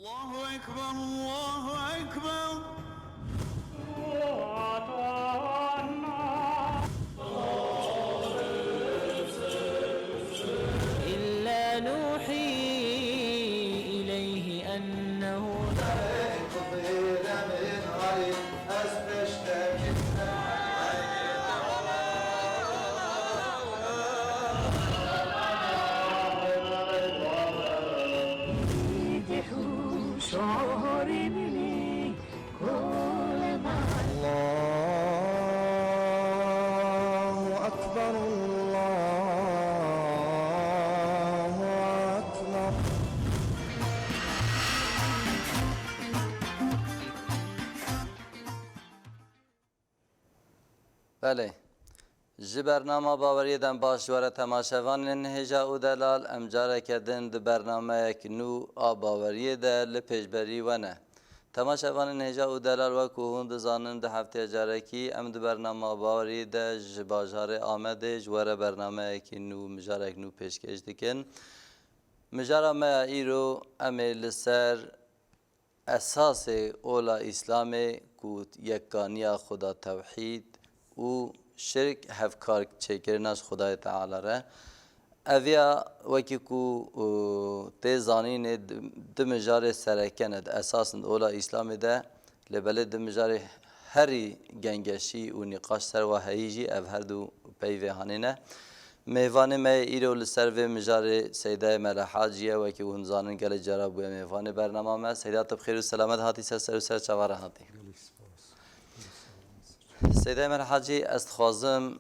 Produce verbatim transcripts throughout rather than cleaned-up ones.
الله أكبر، الله أكبر. إلا نوحي إليه أنه الله أكبر، الله أكبر. Belê. Ji bernama Baweriyê dem baş ji we re temaşevanên hêja û delal, em careke din di bernameyek nû a Baweriyê de li pêşberî we ne. Temaşevanên hêja û delal, wekû hûn dizanin, di hefteya carekî em di bernama Baweriyê de ji bajarê Amedê ji we re bernameyekî nû, mijarek nû pêşkêş dikin. Mijara me ya îro, em ê li ser esasê ola Îslamê ku yekkaniya Xuda, tewhîd û şirk, hevkar çêkirina ji Xudayê Teala re. Ev ya wekî ku, û, tê zanînê di, di mijarê sereke ne, di esas in di ola Îslamê de, lê belê di mijarê herî gengeşî û nîqaş ser wa heyî jî ev her du peyvê hanê ne. Mêvanê me yê îro li ser vê mijarê Seydayê Mele Hacî ye, wekî hûn zanin gelê cara bûye mêvanê bernama me. Seyda, tu bi xêr û selamet hatî ser, ser û ser çava re hatî. Gelek spas. Seydayê Mele Hacî, ez dixwazim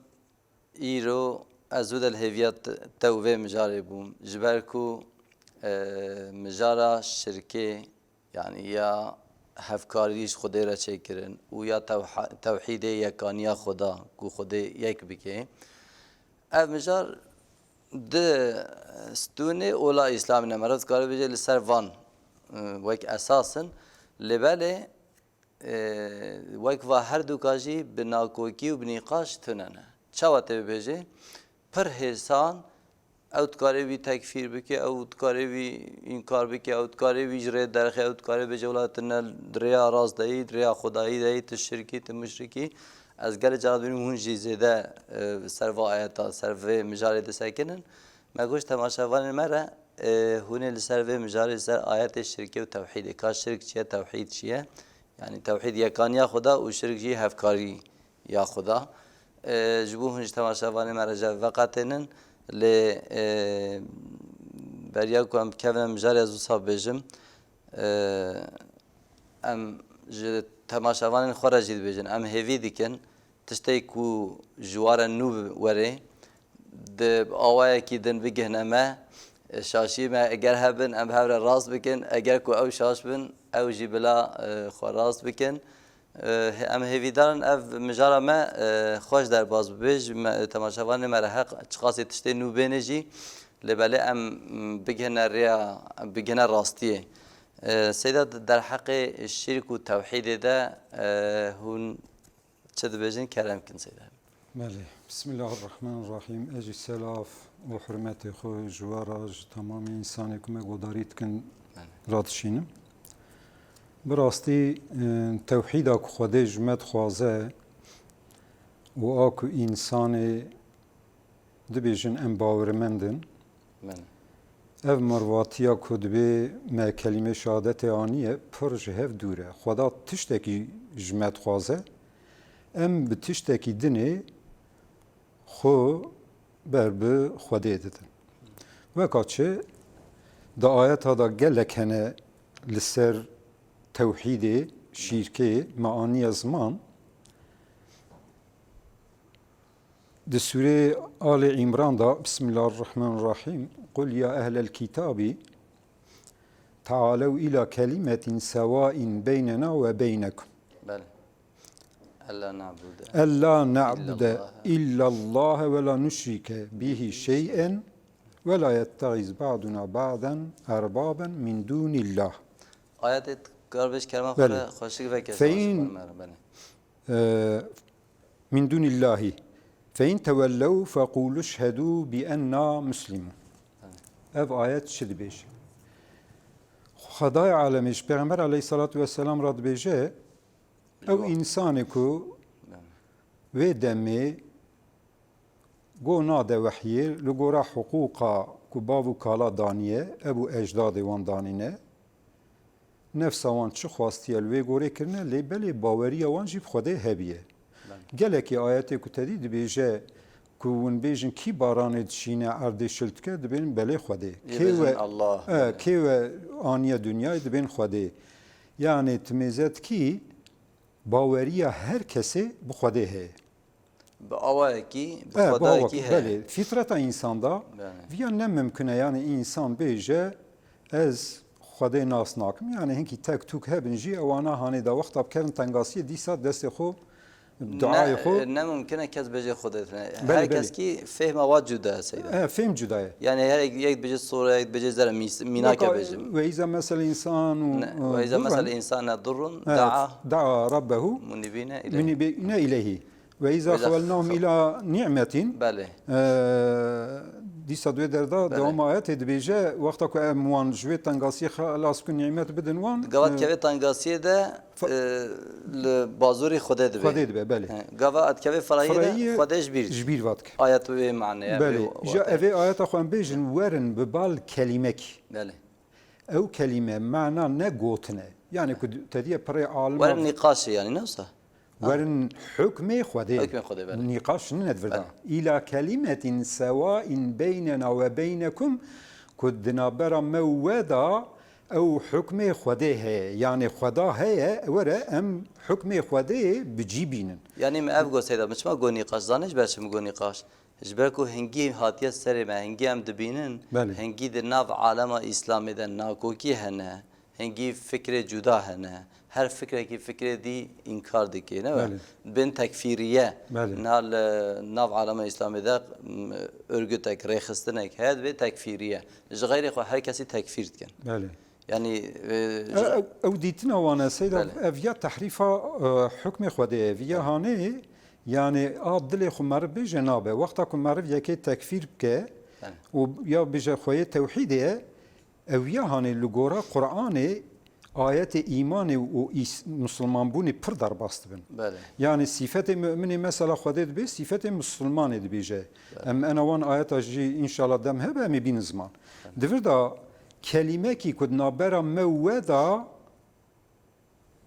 îro ez zû de li hêviya te, te û vê mijarê bûm. Ji ber ku, e, mijara şirkê, yanî ya hevkarî ji Xwedê re çêkirin û ya tewha-, tewhîdê, yekaniya Xweda, ku Xwedê yek bike. Ev mijar di stûnê ola Îslamê ne. Meriv dikare bêje li ser van, e, wek esas in. Lê belê, e, wek va her duka jî bi nakokî û bi nîqaş tune ne. Çawa tê bibêjê? Pir hêsan, ew dikare wî tekfîr bike, ew dikare wî înkar bike, ew dikare wî ji rê derxe, ew dikare bêje, wela tu ne di rêya rast de yî, di rêya Xwedayî de yî, tu şirkî, tu muşrikî. Ez gelê cara dibînim hûn jî zêde, e, ser va ayeta, ser vê mijarê disekinin. Me got temaşevanên me re, e, hûn ê li ser vê mijarê, li ser ayetê şirkê û tewhîdê. Ka şirk çi ye, tewhîd çi ye? Yanî tewhîd yekaniya Xweda û şirk jî hevkarî ya Xweda. E, ji bo hûn ji temaşevanê me re ji ev veqetênin, lê, e, beriya ku em bikevine mijarê ez wisa bêjim, e, em ji temaşevanên xwe re jî dibêjin, em hêvî dikin, tiştê ku ji we re nû were, di awayekî din bigihne me, şaşî me eger hebin, em bi hev re rast bikin, eger ku ew şaş bin, ew jî bila, e, xwe rast bikin. E, em hêvîdar in ev mijara me, e, xweş derbas bibe, ji me, temaşevanê me re her çiqasî tiştê nû bêne jî, lê belê em, m, bigihine rêya, bigihine rastiyê. E, Seyda, di derheqê şirk û tewhîdê de, e, hûn çi dibêjin, kerem kin Seyda. Belê. Bismillahirrahmanirrahîm. Ez jî selaf û hurmetê xwe ji we re, ji temamê însanê ku me guhdarî dikin, Belê. radişînim. Bi rastî, e, tewhîda ku Xwedê ji me dixwaze û a ku însanê dibêjin em bawermend in, Belê. Ev mervatiya ku dibê me kelîmê şehadetê aniye, pir ji hev dûr e. Xweda tiştekî ji me dixwaze, em bi tiştekî dinê xwe ber bi Xwedê didin. Weka çi, di ayeta de gelek hene li ser tewhîdê, şîrkê, me aniye ziman. Di Sûreyê Alê Îmran de, Bismillahirrahmanirrahîm, "Qul ya ehlel kîtabî, tealew îla kelîmetin sewain beynena we beynekum." Belê. Ella na'bude. Ella na'bude Illallâhe. illallâhe ve la nuşrike bihi şey'en ve la yettehiz ba'duna ba'den erbaben min dûnillâh. Ayetê karbêj kerema xwe Belê. re xweşik veke Fein- savaş xwe me re, belê. E, min dûnillâhi. Fe in tewellew feqûlû şhedû bi enna muslimûn. Ev ayet çi dibêje? Xwedayê alemê ji Pêxember aleyhisselatu vesselam re dibêje, ew Eywa. Însanê ku Belê. Wê demê go nade wehyê, li gora hiqûqa ku bav û kala daniye, ev û ecdadê wan danîne, nefsa wan çi xwastiye li wê gorê kirine, lê belê baweriya wan jî bi Xwedê hebiye. Belê. Gelekî ayetê ku te dî dibêje ku hûn bêjin kî baranê dişîne, erdê şil dike, dibên belê Xwedê. Yê Kê bêjin we, Allah, e, belê. Kê we aniye dinyayê, dibên Xwedê. Yanê timêze dikî baweriya her kesê bi Xwedê heye. Bi awayekî, bi E, bi Xwedayekî awak-, heye. Belê. Fîtreta însan da Belê. Viya ne mimkun e, yanî însan bêje, ez Xwedê nas nakim. Yanî hinkî tek tûk hebin jî, ewana hanê da wexta bikevin tengasiyê, dîsa destê xwe, duayê Ne, xwe. Ne mimkun e kes bêje Xwedê tune. Belê, Her kes belê. Kî fehma wa cuda e, Seyda. E, fêm cuda ye. Yanî her yek, yek dibêje sora, yek dibêje zere mîs-, mînake Weka bêjim. Ve îza mesel însan û, Ne, e, ve îza durran. Mesel însan durrun, Evet, daa daa rabbehu munibine ileyh. Munibine ileyhi. Ve iza Ve iza xewelnahum ila ni'metin. Belê. Eee, dîsa duê derda Belê. Dewama ayetê dibêje, wexta ku em wan ji wê tengasiyê xelas ku nîmet bidin wan, Gava eee, kevê tengasiyê de, Fa- eee, li bazûrî Xwedê dibe. Xwedê dibe, belê. He, gava et kevê ferayiyê de Ferayiyê Xwedê ji bîr. Ji bîr va dike. Ayet wê maneye, Belê. Wê Ja watê. Evê ayeta xwe em bêjin, werin bi bal kelîmekî. Belê. Ew kelîme mana ne gotin e. Yani ku te diye pirê alima Werin nîqaşê yani ne wisa? Werin hukmê Xwedê. Hukmê Xwedê, belê. Nîqaş nîne di vir de. Belê. Îla kelimetin sewain beynena ve beynekum, ku di navbera me û we da ew hukmê Xwedê heye. Yani Xweda heye, were em hukmê Xwedê bi cî bînin. Yani me ev got Seyda, min çima got nîqaş? Zanî ji ber çi min got nîqaş? Ji ber ku hingî hatiye serê me, hingî em dibînin, Belê. Hingî di nav alema Îslamê de nakokî hene, hingî fikrê cuda hene. Her fikrekî fikrê dî înkar dike, ne we? Belê. Bin tekfîriye. Belê. Na li nav alema Îslamê de, m, örgütek, rêxistinek heye, divê tekfîriye. Ji xeyrê xwe her kesî tekfîr dikin. Belê. Yani, e, Ew, ew, ew dîtina wan e, Seyda, Belê. Ev ya tehrîfa, e, hukmê Xwedê ye. Viya Belê. Hanê, yani, a dilê xwe meriv bêje nabe. Wexta ku meriv yekê tekfîr bike Belê. Û ya bêje xweyê tewhîdê ye, ew ya hanê li gora Qur'anê ayetê îmanê û îs-, misilmanbûnê pir derbas dibin. Belê. Yani, sîfetê mu'minê mesela Xwedê dibê, sîfetê misilmanê dibêje. Belê. Em ena wan ayeta jî înşallah dem hebe, em ê bînin ziman. Belê. Di vir de kelîmekî ku di navbera me û we da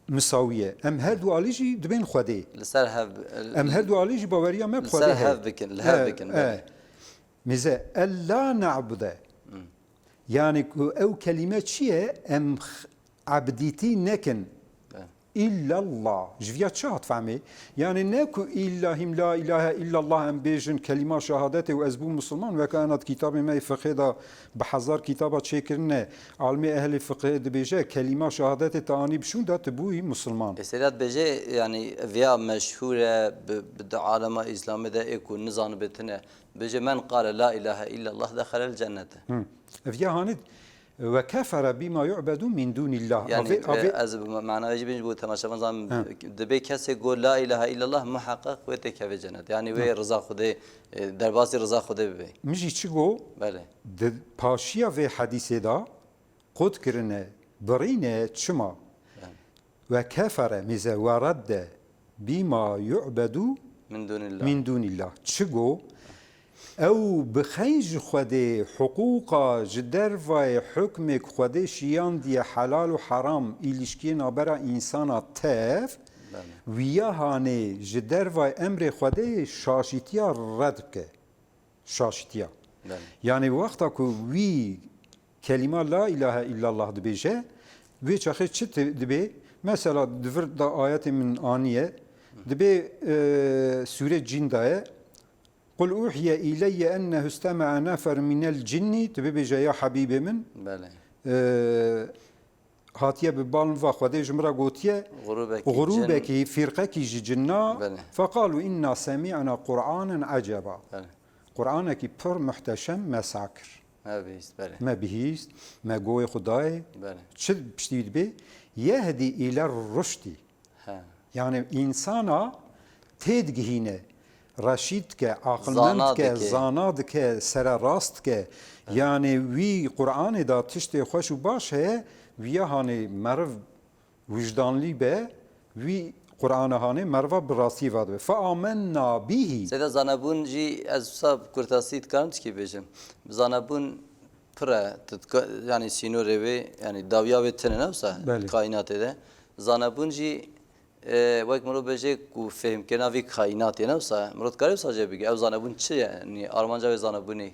misawî ye. Em her du alî jî dibên Xwedê. Li ser hev, Em her du alî jî baweriya me bi li Xwedê ser heye. Hev bikin, li hev E, bikin, e. Belê. Mêze, ella na'bude. Hmm. Yani ku ew kelîme çi ye? Em x-, ebdîtî nekin. E. İllallah. Ji viya çi hat fehmê? Yani ne ku illahim la ilahe illallah em bêjin kelîma şehadetê û ez bûm misilman, weke ena di kitabê me yê fiqhê de bi hezar kitaba çêkirine, almê ehlê fiqhê dibêje, kelîma şehadetê te anî bi şûn de tu bûyî misilman. Ê Sedat bêje, yani viya meşhûr e, bi, bi di alema Îslamê de ê ku nizanibe tune. Bêje, "Men qale la ilahe illallah dexelel cennete." Hı. Ev ya hanî, "Ve kefere bîma yu'bedu min dûnillah." Yani, Avê, e, avê ez bi manayê jî bêjim bo temaşevan zan, Hı. Dibê kesê got, "La ilahe illallah," muheqeq wê tê kevê cennet. Yani wê Hı. Riza Xwedê, e, derbasî riza Xwedê bibe. Min jî çi got? Belê. Di paşiya vê hedîsê de qut kirine, birîne, çima? Belê. Ve kefere, mêze, ve redde bîma yu'bedu Min dûnillah. Min dûnillah. Çi go? Ew bi xeyn ji Xwedê hiqûqa ji dervayê hukmê ku Xwedê şiyandiye helal û heram, îlişkiyê nabera însana tev, Belê. Wiya hanê ji dervayê emrê Xwedê şaşîtiya red bike. Şaşitiya. Belê. Yani wexta ku wî kelîma la ilahe illallah dibêje, wê çaxê çi ti-, dibê? Mesela di vir da ayetê min aniye, dibê, e, sûrê Cîn da ye. "Qul uhiye ileyye ennehu istema'a nefer minel cinni", tu bibêje ya Habîbê min. Belê. E, hatiye bi bal min va Xwedê ji min re gotiye, Grûbekî Grûbekî, cin. Fîrqekî ji cinna, Belê. Feqalu inna semi'na Qur'anen eceba. Belê. Qur'anekî pir muhteşem me sa kir. Me bihîst, belê. Me bihîst, me goyê xwe dayê. Belê. Çi piştî wî dibê? Yehdi île ruşdî. He. Yani însana têdigihîne, reşîd dike, aqilmend Zana dike, dike. Zana dike, sererast dike. He. Yani wî Qur'anê de tiştê xweş û baş heye, Wiya hanê meriv wijdanlî be, wî Qur'ana hanê meriva bi rastiyê va dibe. Fe amenna bîhî. Seyda zanebûn jî ez wisa bi kurtasî dikarim tişkî bêjim. Zanebûn pir e, tu dika-, yanî sînorê wê, yanî dawiya wê tune ne wisa Belê. Kaînatê de. Zanebûn jî, e, wek mirov bêje ku fêhmkirina vî kaînatê ne wisa, mirov dikare wisa jê bigire. Ew zanebûn çi ye? Yanî armanca wê zanebûnê.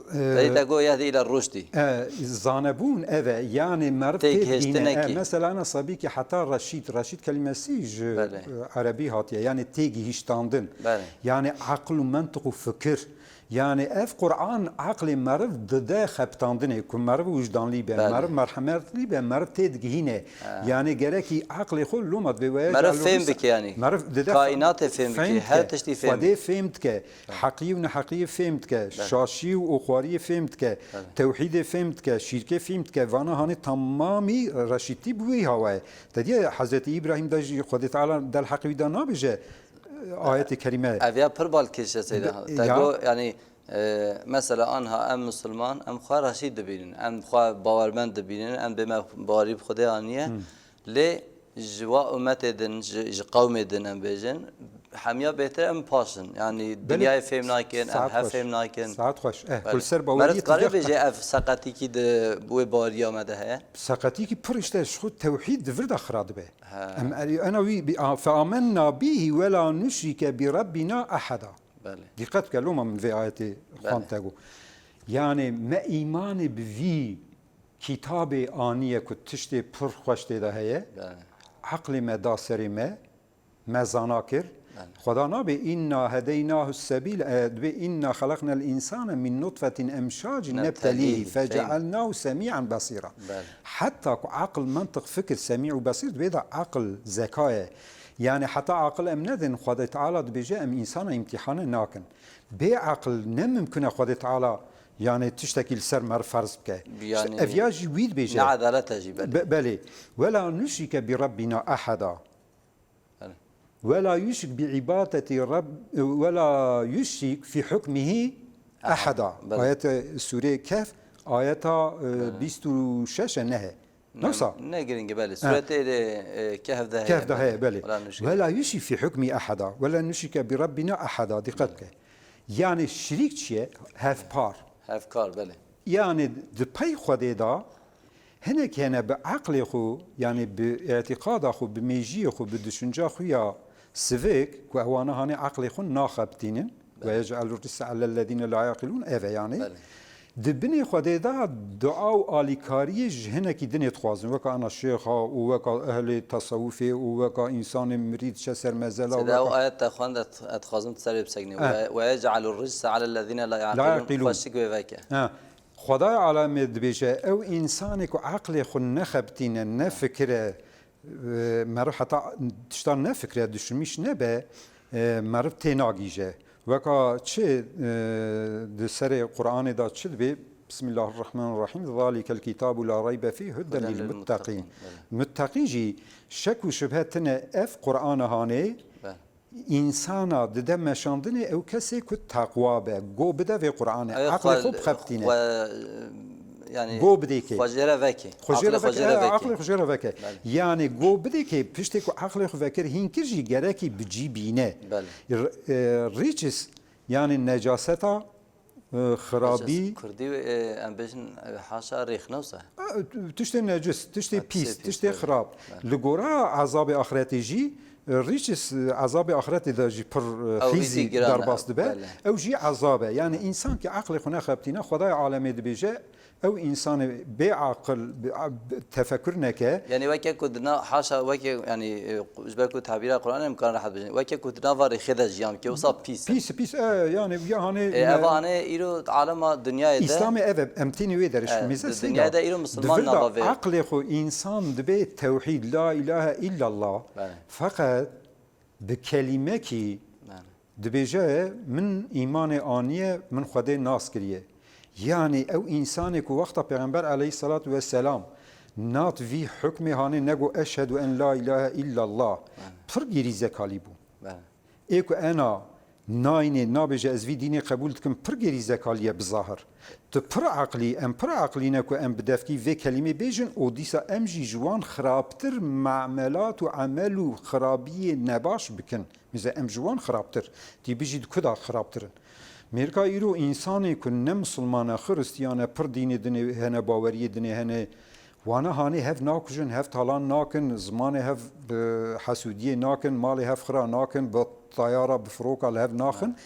Ee, Te dî te got yehdî île rûşdî. E, zanebûn ev e, yanî meriv Têgihiştinek têdigihîne. E, mesela ana sabî ki heta reşîd, reşîd kelimesi ji Belê. E, erebî hatiye, yanî têgihiştandin. Belê. Yanî aql û mentiq û fikir. Yanî ev Qur'an aqlê meriv dide xebitandinê, ku meriv wijdanlî be, Belê. Meriv merhemetlî be, meriv têdigihîne. Ha. Yanî gerekî aqlê xwe loma divê weye Meriv jalo fêm risa- bike yanî. Meriv dide Kaînatê fêm bike, Fêm her dike. Tiştî fêm Xwedê bike. Fêm dike. Heqiyî û neheqiyî fêm dike, Belê. Şaşî û oxwariyê fêm dike, Belê. Tewhîdê fêm dike, şîrkê fêm dike, vana hanê temamî reşîtî bi wî hawa ye. Te diye Hezretî Îbrahîm de jî Xwedê Teala del heqî wî de nabêje, e, ayetê kerîme. Ev ya pir balkêş e Seyda. Bi-, Te ya. Got, yanî, e, mesela anha em misilman, em xwe reşîd dibînin, em xwe bawermend dibînin, em bê me bawerî bi Xwedê aniye. Hmm. Lê ji wa umetê din, ji, ji qewmê din em bêjin, hemiya bêtir em paş in. Yanî Belê. Dinyayê fêm nakin, em Saet hev xweş. Fêm nakin. Saet xweş. Eh, Belê. Kul ser Meriv baweriyê dikare tizgeh bêje ev seqetîkî di wê baweriya me de heye? Seqetîkî pir işte ji xwe tewhîd di vir de xira dibe. He. Em er-, ena wî bi-, a, fe amenna bîhî we la nuşrike bi rebbîna eheda. Belê. Dîqet bike, loma min vê ayetê Belê. Xwend te got. Yanî me îmanê bi vî Kitabê aniye ku tiştê pir xweş tê de heye. Belê. Eqlê me da serê me, me zana kir. Belê. Xweda nabê, "Inna hedeynahu sebîl", e, dibê, "Inna xelaqnel însane min nutfetin emşacin Nebtelîhi nebtelîhi fecealnahu semî'an besîra." Belê. Heta ku aqil, mentiq, fikir, semî û besîr dibê de aqil, zeka ye. Yanî heta aqil em nedin, Xwedê Teala dibêje, em însana îmtîhane nakin. Bê aqil ne mimkun e Xwedê Teala, yanî tiştekî li ser meriv ferz bike. Yanî Ev ya jî wî dibêje. Ne edalet e jî belê. Be-, belê. "Wela nuşrike bi Rabbina eheda." Belê. "Wela yuşrik bi ibadeti Rabb-, wela yuşrik fi hukmihi Eheda. Eheda." Belê. Ayete Sûreyê Kehf, ayeta, e, Belê. Bîst û şeş e, nehê. Ne wisa? Ne giring e, belê. Ha. Sûretê de, e, Kehf de heye, Kehf de heye, belê. Wela nuşrike. "Wela yuşrik fi hukmi eheda. Wela nuşrike bi Rabbina eheda." Dîqet bike. Yanî şirîk çi ye? Hevpar. Hevkar, belê. Yanî di pey Xwedê de hinek hene bi eqlê xwe, yanî bi îtîqada xwe, bi mêjiyê xwe, bi düşünca xwe ya sivik, ku ewana hanê eqlê xwe naxebitînin. Belê. "Ve yec'elur ricse alellezîne la yaqilûn", ev e yanî. Belê. Di binê Xwedê de dua û alîkariyê ji hinekî dinê dixwazin, weka ana şêxa û weka ehlê tesewufê û weka însanê mirî diçe ser mezela û Seyda, ew weka ayet te xwend, ez, ez dixwazim tu serê biseknî. Eh. "Ve, ve yec'elur ricse alellezîne la yaqilûn." La yaqilûn. Xweşik wê veke. Eh. Xwedayê alemê dibêje, ew însanê ku eqlê xwe nexebitîne, nefikire, e, meriv heta tişta nefikire, düşünmîş nebe, e, meriv tênagîje. Weka çi, e, di serê Qur'anê de çi dibê? Bismillahirrahmanirrahim. "Zalikel kitabu la reybe fîh, huden Huden lil lil muttaqîn." Muttaqîn. Belê. Muttaqî jî şek û şubhe tine ev Qur'ana hanê, Belê. Însana dide meşandinê ew kesê ku teqwa be. Go bide vê Qur'anê. Ew Eqlê xwe, xwe bixebitîne. Xwe, yanî Go bidê kê. Xwe jê re vekê. Xwe jê re Eqlê xwe veke, jê re e, vekê. Eqlê xwe jê re veke. Belê. Yanî go bidê kê, piştê ku eqlê xwe vekir, hîn kir jî gerekî bi cî bîne. Belê. R-, e, rîçis, yanî necaseta, e, xirabî. Necas-, Kurdî, e, em bêjin, e, haşa rêx ne wisa. E, tiştê necis, tiştê Ha, pîs, tiştê pîs, tiştê belê. Xirab. Belê. Li gora ezabê axretê jî, e, rîçis, e, ezabê axretê de jî pir, e, Ew xîzî îdî giran e, derbas dibe. Belê. Ew jî ezab e. Yanî însan ki eqlê xwe nexebitîne, Xwedayê alemê dibêje, ew însanê bê aqil, bi, a, bi, tefekur neke. Yanî weke ku dina, haşa weke, yanî, e, ji ber ku tabîra Qur'anê em karin rehet bijîn. Weke ku di nava rêxê de jiyan bike, wisa pîs e. Pîs, pîs, e, yanî, ya hanê E, me- eva hanê îro alema dinyayê de Îslamê ev e, em tênê wê derê E, şimîze di Seyda. Dinyayê de îro Di misilman vir de nava vê. Eqlê xwe însan dibê tewhîd, la ilahe illallah. Belê. Feqet bi kelîmekî Belê. Dibêje, "Min îmanê aniye, min Xwedê nas kiriye." Yanî ew însanê ku wexta Pêxember aleyhisselatu vesselam nat vî hukmê hanê nego, "Eşhedû en la ilahe illallah", Belê. Pir gêrîzekalî bû. Belê. Ê ku ena Nayne, nabêje ez vî dînê qebûl dikim, pir gêrîzekaliye bizahir. Tu pir eqlî, em pir eqlî ne ku em bi devkî vê kelîmê bêjin û dîsa em jî ji wan xirabtir memelat û emel û xirabiyê nebaş bikin. Mêze em ji wan xirabtir. Tî bijî di ku da xirabtir in. Mêrka îro însanê ku ne misilman e, xiristiyan e, pir dînê dinê hene, baweriyê dinê hene, wana hanê hev nakujin, hev talan nakin, zimanê hev bi hesûdiyê nakin, malê hev xira nakin, bi tayara, bi firoka li hev naxin.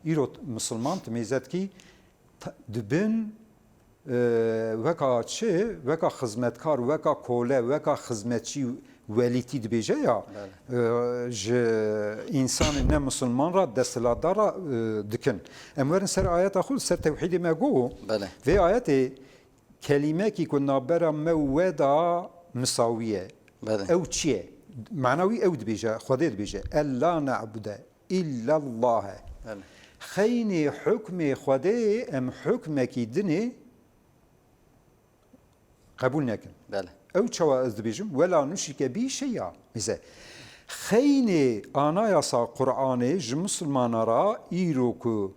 Îro t-, misilman tu mêze dikî, t-, dibin, e, weka çi? Weka xizmetkar, weka kole, weka xizmetçî welîtî dibêje ya, Belê. e, ji însanê ne misilman re, desthilatdar re, e, dikin. Em werin ser ayeta xwe, ser tewhîdê me got. Belê. Vê ayetê kelîmekî ku nabera me û we da misawî ye. Belê. Ew çi ye? Mana wî ew dibêje, Xwedê dibêje, "Ella na'bude illallâhe." Belê. Xeynê hukmê Xwedê em hukmekî dinê qebûl nekin. Belê. Ew çawa ez dibêjim? "Wela nuşrike bî şey'a." Mêze. Xeynê anayasa Qur'anê ji misilmana ra îro ku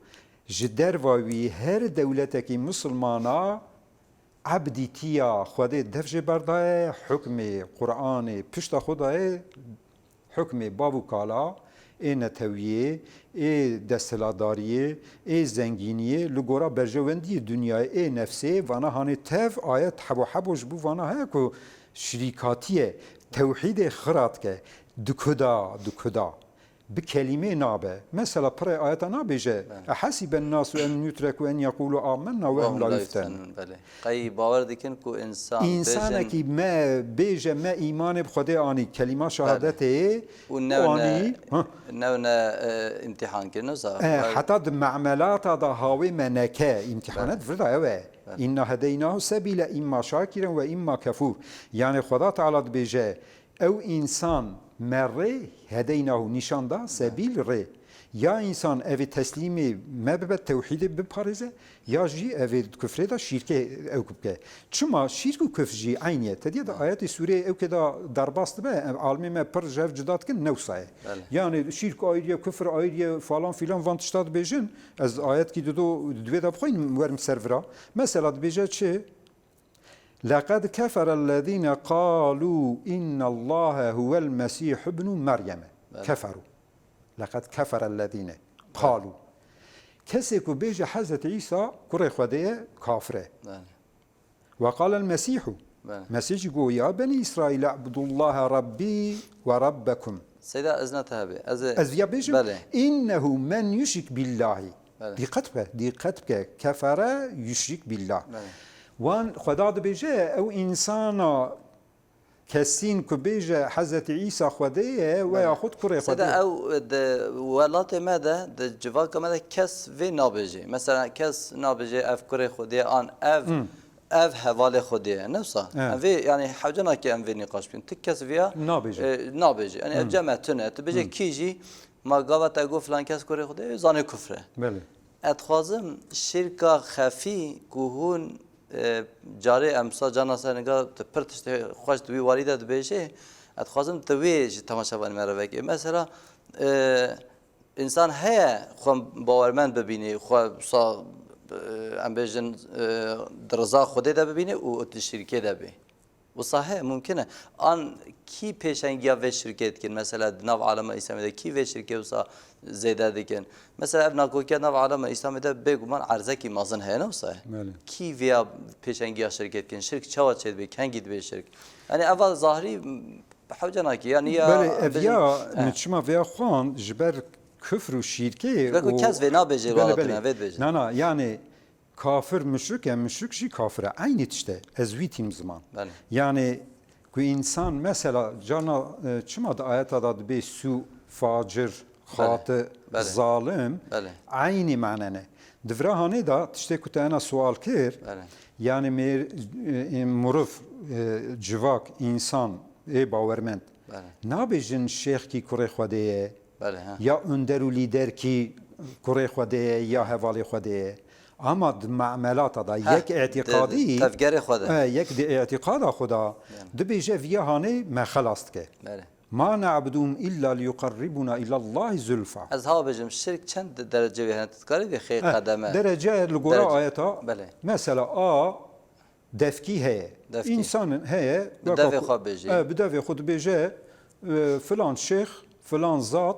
ji derva wî her dewletekî misilmana ebdîtiya Xwedê dev jê berdaye, hukmê Qur'anê pişta xwe daye, hukmê bav û kala, ê netewiyê, ê desthilatdariyê, ê zengîniyê, li gora berjewendiyê dinyayê, ê nefsê, vana hanê tev ayet hebo hebo ji bo vana heye ku şirîkatiyê, tewhîdê xira dike, dikuda, dikuda. Bi kelîmê nabe. Mesela pirê ayeta nabêje, Belê. "Ehesiben nasu en yutreku en yekulu amenna ve Ve hum hum la la yuftenun." yuftenun, belê. Qey bawer dikin ku însan Însanekî bêjin me bêje me îmanê bi Xwedê anî, kelîma Belê. şehadetê Û û newne, anî, ha. newne, e, îmtihan kirin, wisa E, Xwe- heta di me'melata da hawê me neke, îmtihanet Belê. vir da ew e. Belê. "İnna hedeynahu sebîle imma şakiren ve imma kefûr." Yani Xweda Teala dibêje, ew însan me rê hedeynahu nîşan da, sebîl rê. Ya însan evê teslîmê me bibe, tewhîdê biparêze, ya jî evê kufrê de şîrkê ew bike. Çima şîrk û kufr jî eynî ye. Te diye de ayetê sûreyê ewkê de derbas dibe, em alimê me pir ji hev cuda dikin, ne wisa ye. Belê. Yani şîrk ayrı ye, kufr ayrı ye, falan filan van tişta dibêjin. Ez ayetkî dido, di wê de bixwînim werim ser vira. Mesela dibêje çi? "Leqed keferellezîne qalû innallâhe huwel Mesîh ibnu Meryeme." Belê. Keferû. "Leqed keferellezîne qalû." Kesê ku bêje Hezretî Îsa kurê Xwedê ye, kafir e. Belê. "Ve qalel Mesîhu." Belê. Mesîh jî got, "Ya benî Îsraîl, e'budullâhe Rabbî ve Rabbekum." Seyda, ez ne te hebê. Ez ê Ez viya bêjim, Belê. "Înnehu men yuşrik billâhi." Belê. Dîqet bike, dîqet bike. Kefere yuşrik billah. Belê. Wan Xweda dibêje, ew însana kesîn ku bêje Hezretî Îsa Xwedê ye, we Belê. yaxud kurê Seyda, Xwedê ye. ew di welatê me de, di civaka me de kes vê nabêje. Mesela kes nabêje ev kurê Xwedê ye, an ev, Hmm. ev hevalê Xwedê ye. Ne wisa? He. Em vê, yani hewce nake em vê nîqaş bikin. Tu kes viya Nabêje. e, nabêje. Yani ev Hmm. cem e tune. Tu bêje Hmm. kî jî, ma gava te got filan kes kurê Xwedê ye, zanê kufr e. Belê. Ez dixwazim şirka xefî ku hûn, e, carê em sa carna ser niga tu pir tiştê xweş di wî warî de dibêjê, ez dixwazim tu wê ji temaşevanê me re vekê. Mesela, e, însan heye xwe bawermend bibînî, xwe sa, e, em bêjin, e, di riza Xwedê de bibînî û di şirkê de bê. Wisa heye, mumkin e. An kî pêşengiya vê şirkê dikin? Mesela di nav alema Îslamê de kî vê şirkê wisa zêde dikin? Mesela ev nakokiya nav alema Îslamê de bêguman erzekî mezin heye, ne wisa ye? Belê. Kî viya pêşengiya şirkê dikin? Şirk çawa çêdibê? Kengî dibê şirk? Yani eva zahirî, m, hewce nakî. Yani ya Belê, ev bêjin- ya, Eh. min çima vêya xwand, ji ber kufr û şîrkê Wek ku û kes vê nabêje, Belê, wala belê. tune, vê dibêje. Na, na, yani kafir muşrik e, muşrik jî kafir e. Eynî tişt e. Ez wî tînim ziman. Belê. Yani ku însan mesela carna, e, çima di ayeta da dibê sû, facir, Belê. xati, Belê. zalim, Belê. eynî mane ne. Di vira hanê da tiştê ku te ena sual kir, Belê. yani mêr, e, e, murif, e, civak, însan, ê bawermend, Belê. nabêjin şêxkî kurê Xwedê ye, Belê, ha. ya önder û lîderkî kurê Xwedê ye, ya hevalê Xwedê ye. Ama di me'melata da Ha, yek di, îtîqadî, tevgerê xwe de. e, yek di îtîqada xwe da Yani. dibêje viya hanê me xelas dike. Belê. Ma na'buduhum illa liyuqarribuna ilallahi zulfa. Ez ha bêjim, şirk çend derece wê hene, tu dikarî vê xê Eh, qedeme? Derece li gora Derece. Ayeta, Belê. Mesela a devkî heye. Devkî. Însanin heye, Bi weka devê ku- xwe bêjê. Eh, bi devê xwe dibêje, e, filan şêx, filan zat,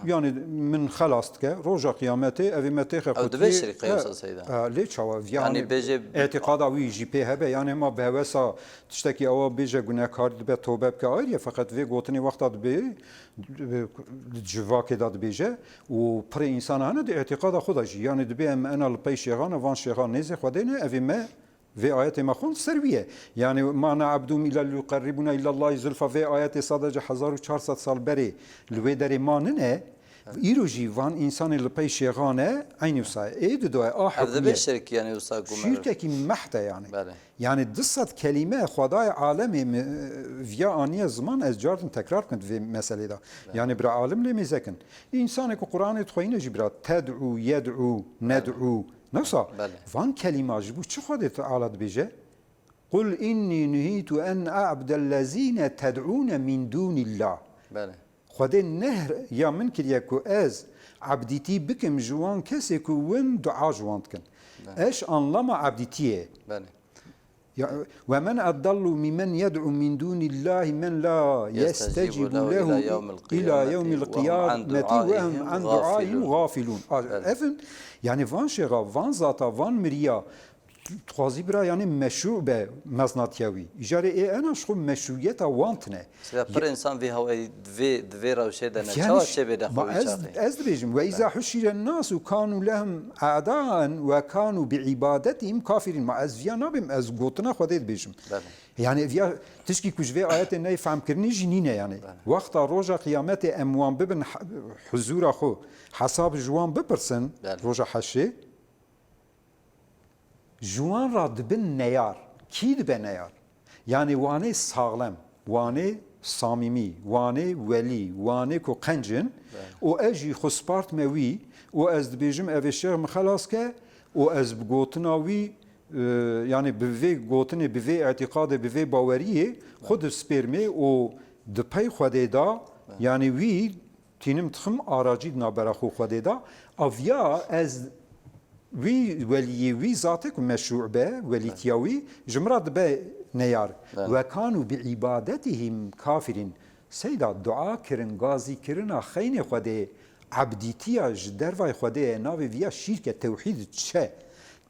yanî min xelas dike. Roja qiyametê, evê me têxe Ew dibe qutiyê, şirk e, qeysa seyda. E, lê çawa? Yanî Yanî bêje- îtîqada wî jî pê hebe, yanî hema bi hewesa tiştekî ewa bêje gunehkar dibe, tobe bike, ayrî ye. Feqet vê gotinê wexta dibê, di civakê de dibêje û pirê însan hene di îtîqada xwe de jî. Yanî dibê em ena li pey şêxan e, van şêxan nêzê Xwedê ne, evê me vê ayetê me xwend ser wî ye. Yanî ma na'buduhum illa liyuqerribuna ilallahi zulfa, vê ayetê sadece hezar û çar sed sal berê li wê derê ma nine. Îro jî van însanê li pey şêxan e, eynî wisa ye. Ê didoye, a Ev dibe hukmiye. Şirk yanî wisa ku me- Şirkekî mehd e yanî. Belê. Yanî du sed kelîme Xwedayê alemê mi viya aniye ziman, ez cardin tekrar kin di vê meselê de. Belê. Yanî bira alim lê mêze kin. Însanê ku Qur'anê dixweyne jî bira ted'u, yed'u, ned'u. Newsa Belê. Van kelîma ji bo çi Xwedê Teala dibêje? Qul innî nuhîtu en a'budellezîne ted'ûne min dûnillah. Belê. Xwedê nehr ya min kiriye ku ez ebdîtî bikim ji wan kesê ku win dua ji wan dikin. Belê. Eş anlama ebdîtiyê. Belê. Ya, ve men edallu mimmen yed'u min dûnillâhi men la yestecîbu lehu ila yewmil qiyameti ve hum an duaihim gafilûn. Evin, yani van şêxa, van zata, van miriya, tu dixwazî bira, yani meşrû be meznatiya wî. Îcarê ê ena ji xwe meşrûyeta wan tine. Sila pir insan vê hawayî, vê, di vê rewşê de ne. Çawa çêbê de xwe wî çaxê? Ez dibêjim, ve îza huşîre nas û kanu lehum a'daen ve kanu bi ibadetihim kafirîn. Ma ez viya nabêm, ez gotina Xwedê dibêjim. Belê. Yani viya tişkî ku ji vê ayetê neyê fehmkirinî jî nîne yani. Belê. Wexta roja qiyametê em wan bibin he-, huzûra xwe, hesab ji wan bipirsin, Belê. Roja heşê, ji wan re dibin neyar. Kî dibe neyar? Yani wanê saxlem, wanê samîmî, wanê welî, wanê ku qenc in û ez jî xwe spartme wî û ez dibêjim, evê şêx min xelas ke û ez bi gotina wî, e, yani bi vê gotinê, bi vê îtîqadê, bi vê baweriyê xwe dispêrmê û di pey Xwedê de, yani wî tînim dixim aracî di navbera xwe Xwedê de. Aviya ez wî weliyê, wî zatê ku meşrû be, welîtiya wî, ji min re dibe neyar. Belê. Ve kanu bi ibadetihim kafirîn. Seyda, dua kirin, gazî kirina xeynê Xwedê, ebdîtiya ji dervayê Xwedê ye, navê viya şîrk e, tewhîd çi?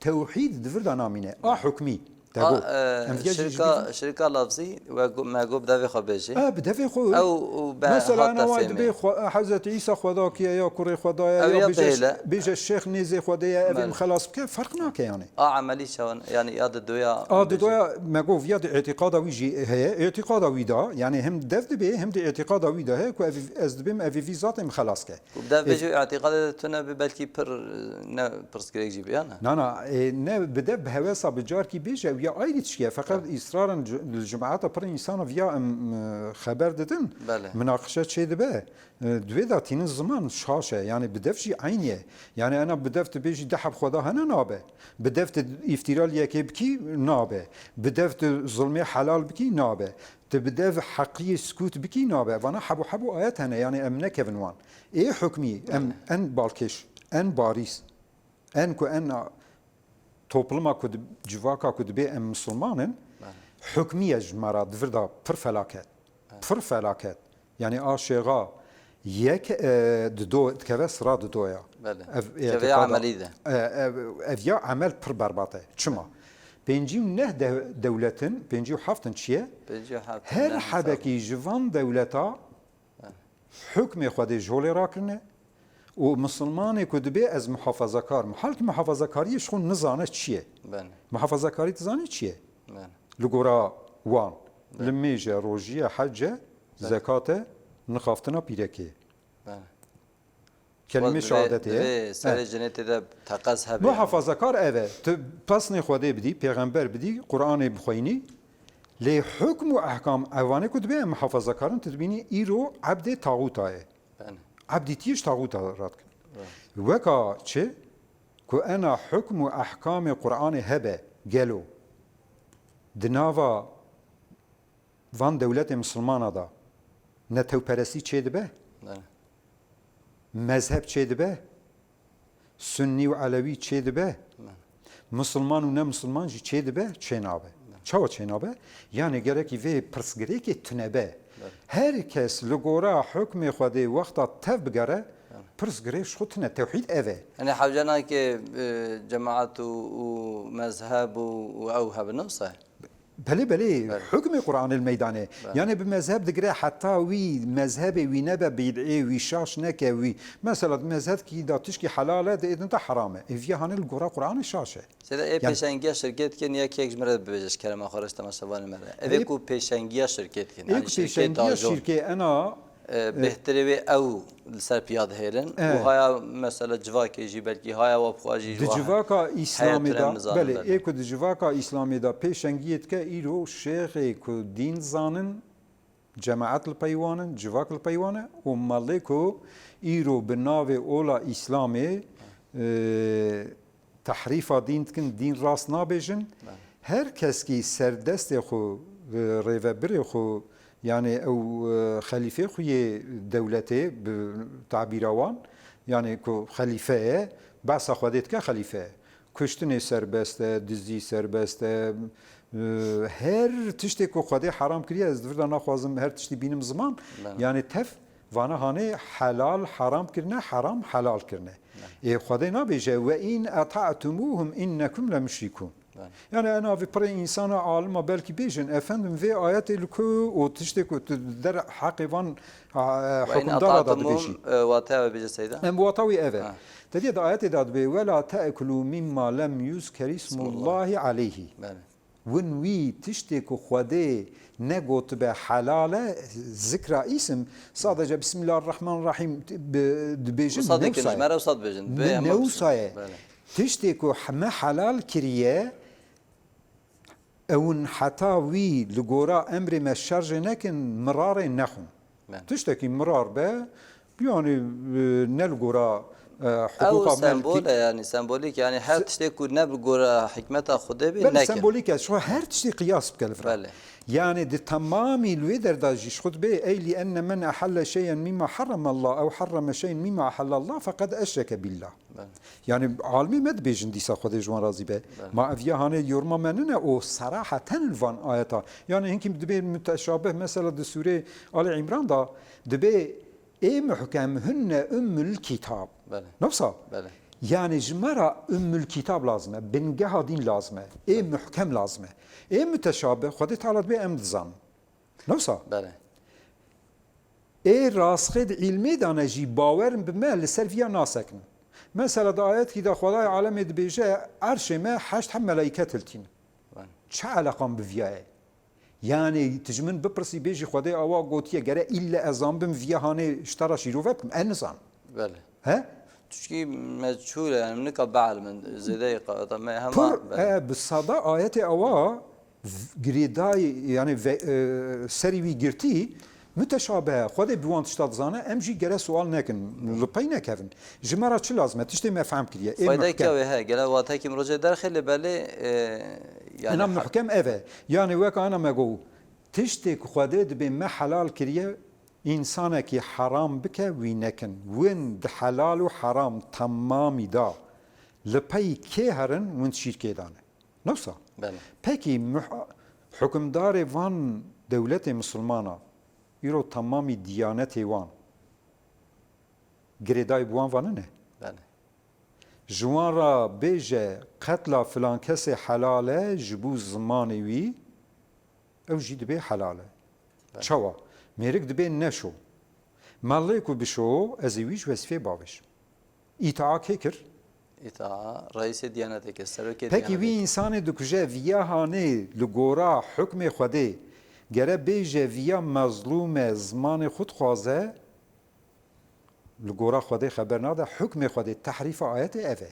Tewhîd di vir de namîne. A hukmî. Te got. Em viya jî şirka, şirka lafzî we go-, me got bi devê xwe bêjî. E, bi devê xwe. Ew û be Mesela hate ena way fêmê. Dibê xwe, e, Hezretî Îsa Xwedakî ye ya kurê Xweda ye, ew ya ya bêje, bêle. Bêje şêx nêzê Xwedê ye, evê min xelas bike, ferq nake yani. A emelî çawan, yani ya di doya. A di doya me got ya di îtîqada wî jî heye. Îtîqada wî de, yani hem dev dibê, hem de îtîqada wî de heye ku ev, ez dibêm evê vî zatê min xelas ke. Û bi dev bêjî û îtîqadê de tune bi belkî pir, e, ne pirsgirêk jî bi ya ne? Na, na, e, ne bi dev bi hewesa bi carkî bêje, ew ya ayrî tişkî ye. Feqet îsrarin c-, li cemaeta pir însana viya em, e, xeber didin. Belê. Minaqişe çê dibe. E, di vê de tînin ziman şaş e. Yani bi dev jî eynî ye. Yani ena bi dev tu bêjî du heb Xweda hene nabe. Bi dev tu îftîra li yekê bikî nabe. Bi dev tu zilmê helal bikî nabe. Tu bi dev heqiyê sikût bikî nabe. Vana heb û heb û ayet hene, yani em nekevin wan. Ê hukmî, em en balkêş, en barîs, en ku en a-, topluma ku di-, civaka ku dibê em misilman in, hukmî ye ji me re di vir de pir felaket. Pir felaket. Yani a şêxa yek, e, dido, dikeve sira didoya. Belê. Ev Kevê îtîqada-, emelî de. E, ev, ev ya emel pir berbat e. Çima? Pêncî û neh de-, dewletin, pêncî û heft in çi ye? Pêncî û heft in, Her neh hebekî ji van dewleta hukmê Xwedê ji holê rakirine û misilmanê ku dibê ez muhafazakar im. Halkî muhafazakariyê ji xwe nizane çi ye. Belê. Muhafazakarî dizanî çi ye? Belê. Li gora wan. Belê. Limêj e, rojî ye, hec e, Belê. Zekat e, nixaftina pîrekê. Belê. Kelîmê şehadetê ye. Divê serê cinê tê de teqez hebe. Muhafazakar ev e. Tu pesnê Xwedê bidî, pêxember bidî, Qur'anê bixweyînî. Lê hukm û ehkam evanê ku dibê em muhafazakar in, tu dibînî îro ebdê taxûta ye. Belê. Ebdîtiyê ji taxûta radikin. Belê. Weka çi? Ku ena hukm û ehkamê Qur'anê hebe, gelo di nava van dewletê misilmana de Netewperestî çêdibe? Belê. Mezheb çêdibe? Sunnî û Elewî çêdibe? Belê. Misilman û ne misilman jî çêdibe? Çênabe. Belê. Çawa çênabe? Yanî gerekî vê pirsgirêkê tune be. Belê. Her kes li gora hukmê Xwedê wexta tev bigere, belê, pirsgirêk ji xwe tune. Tewhîd ev e. Yanî hewce nake, e, cemaet û, û mezheb û, û ew hebin, ne wisa ye? Belê, belê, belê, hukmê Qur'anê li meydanê. Belê. Yanî bi mezheb digire heta wî mezhebê wî nebe bid'ê, wî şaş neke wî. Mesela di mezhebkî de tişkî helal e, di êdin de heram e. Ê viya hanê li gora Qur'anê şaş e. Seyda, ê, yanî pêşengiya şirkê dikin, yek yek ji me re bibêje, ji kerema xwe re, ji temaşevanê me re. Ev ê, ê ku pêşengiya şirkê dikin, ê, yanî ku şirkê pêşengiya tajon, şirkê ena, e, bêhtirê wê ew li ser piya dihêlin. E. Û haya mesela civakê jî, belkî haya we bi xwe jî ji di wa civaka heye, îslamê de, belê, belê, ê ku di civaka îslamê de pêşengiyê dike, îro şêxê ku dîn zanin, cemaet li pey wan in, civak li pey wan e û melê ku îro bi navê ola îslamê, e, tehrîfa dîn dikin, dîn rast nabêjin. Belê. Her keskî serdestê xwe, e, rêvebirê xwe, yanî ew, e, xelîfê xwe yê dewletê bi tabîra wan, yanî ku xelîfe ye, behsa Xwedê dike xelîfe ye. Kuştinê serbest e, dizî serbest e, e, her tiştê ku Xwedê heram kiriye, ez di vir de naxwazim her tiştî bînim ziman. Belê. Yanî tev vana hanê helal heram kirine, heram helal kirine. Belê. Ê Xwedê nabêje, "Ve in eta'tumuhum innekum le muşrikun." Belê. Yanî ena vî pirê însana alima belkî bêjin, efendim vê ayetê li ku û tiştê ku tu der heqê van, a, hukimdara da dibêjî. Ve in eta'tumuhum, e, wate ev e bêje Seyda? Em wata wî ev e. Ha. Te dî di ayetê de dibê, "Ve la te'kulu mimma lem yuzker ismullahi aleyhi." Belê. Win wî tiştê ku Xwedê negotibe helal e, zikra îsim, sadece Bismillahirrahmanirrahim bi-, dibêjin, wisa dikin, newsa ye. Ji me re wisa dibêjin. Ne-, newsa ye. Belê. Tiştê ku me helal kiriye, ewin heta wî li gora emrê me şerjê nekin, mirarê nexwin. Belê. Tiştekî mirar be, yanî, e, ne li gora, e, hiqûqa me li sembol e, yanî sembolîk, yanî her tiştê ku ne bi gora hikmeta Xwedê bê, belê, nekin. Sembolîk e, ji xwe her tiştê qiyas bike li vir. Belê. Yanî di temamî li wê derda jî ji xwe dibê, "Ey li enne men ehelle şeyen mimma harramallah ew harrame şeyen mimma ehellallah feqed eşreke billah." Belê. Yanî alimê me dibêjin dîsa Xwedê ji wan razî be. Belê. Ma ev ya hanê yorma me nine, o seraheten li van ayeta. Yanî hinkî dibê muteşabih, mesela di sûrê Ali Îmran da dibê, "Ê muhkem hunne ummul kitab." Belê. Nefsa. Belê. Yanî ji me re ummul kitab lazim e, bingeha dîn lazim e, ê muhkem lazim e. Ê muteşabih, Xwedê Teala dibê em dizanin. Nefsa. Belê. Ê rastxê di îlmê de ne jî bawer bi me li ser viya nasekin. Mesela di ayetkî de Xwedayê alemê dibêje, "Erşê me heşt heb melaîket hiltîn." Belê. Çi eleqan bi viya ye? Yanî tu ji min bipirsî bêjî Xwedê awa gotiye, gere îlle ez zanbim viya hanê ji te re şîrove bikim, ez nizan. Belê. He? Tişkî meçhûl e, yanî min nika bielmin, zêdeyê qata me hema. Pir, belê, e, bi sada ayetê awa v-, girêdayî, yanî ve-, e, serî wî girtî, muteşabih e. Xwedê bi wan tişta dizane, em jî gere sual nekin, li pey nekevin. Ji me re çi lazim e? Tiştê me fehm kiriye. Ê muhkem. Fayda kevê he, gele watekî mirocê derxê lê belê, e, yanî ena muhkem ev e. Yanî weka ena me got, tiştê ku Xwedê dibê me helal kiriye, Însanekî heram bike, wî nekin. Win di helal û heram temamî da li pey kê herin, win şîrkê dane. Newsa? Belê. Pekî muh-, hukimdarê van dewletê misilmana, îro temamî diyanetê wan girêdayî bi wan vanine? Belê. Ji wan re bêje, qetla filan kesê helal e ji bo zimanê wî, ew jî dibê helal e. Belê. Çawa? Mêrik dibê neşo. Melê ku bişo, ez ê wî ji wezîfeyê bavêjim. Îtaa kê kir? Îtaa reîsê diyanetê kir, serokê diyanetê kir. Pekî wî însanê dikuje, viya hanê li gora hukmê Xwedê gere bêje, viya mezlûm e, zimanê xwe dixwaze, Li gora Xwedê xeber nade, hukmê Xwedê, tehrîfa ayetê ev e.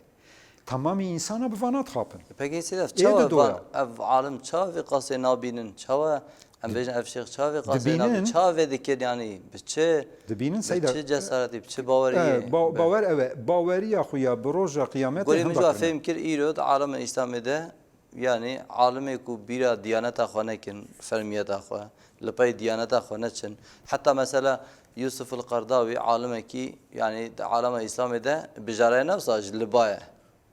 Temamî însana bi vana dixapin. Pekî Seyda, ev çawa ev alim çawa vê qasê nabînin? Çawa em bêjin ev şêx çawa vê qasê nabînin? Dibînin. Çawa vê dikir, yanî bi çi, dibînin, bi Seyda, çi cesaretî, bi çi baweriyê? E, ba-, bawer ew e. Baweriya xwe ya bi roja qiyametê hinda kirine. Gorî min ji wa fêm kir, îro di alemê Îslamê de yanî alimê ku bîra diyaneta xwe nekin, fermiyeta xwe, li pey diyaneta xwe neçin. Heta mesela Yusuf el-Qerdawî alimekî, yanî di alema Îslamê de bijareye ne wisa ji li ba ye.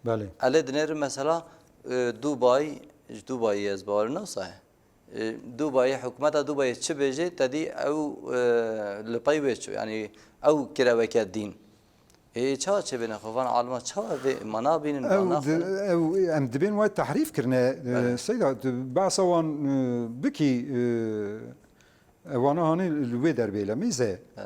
Belê. Elê dinêrin mesela, e, Dubai, ji Dubai ez bawer ne wisa ye. E, Dubai, hikûmeta Dubai çi bêje, te dî ew, e, li pey wê çû. Yanî ew kire weke dîn. Ê, çawa çêbê nexwe? Van alima çawa vê ma nabînin, ma Ew, naxwînin? di- ew, em dibên wayê tehrîf kirine. E, Belê. Seyda, tu behsa wan, e, bikî, e, e, wana hanê li wê derbê le mêze. He.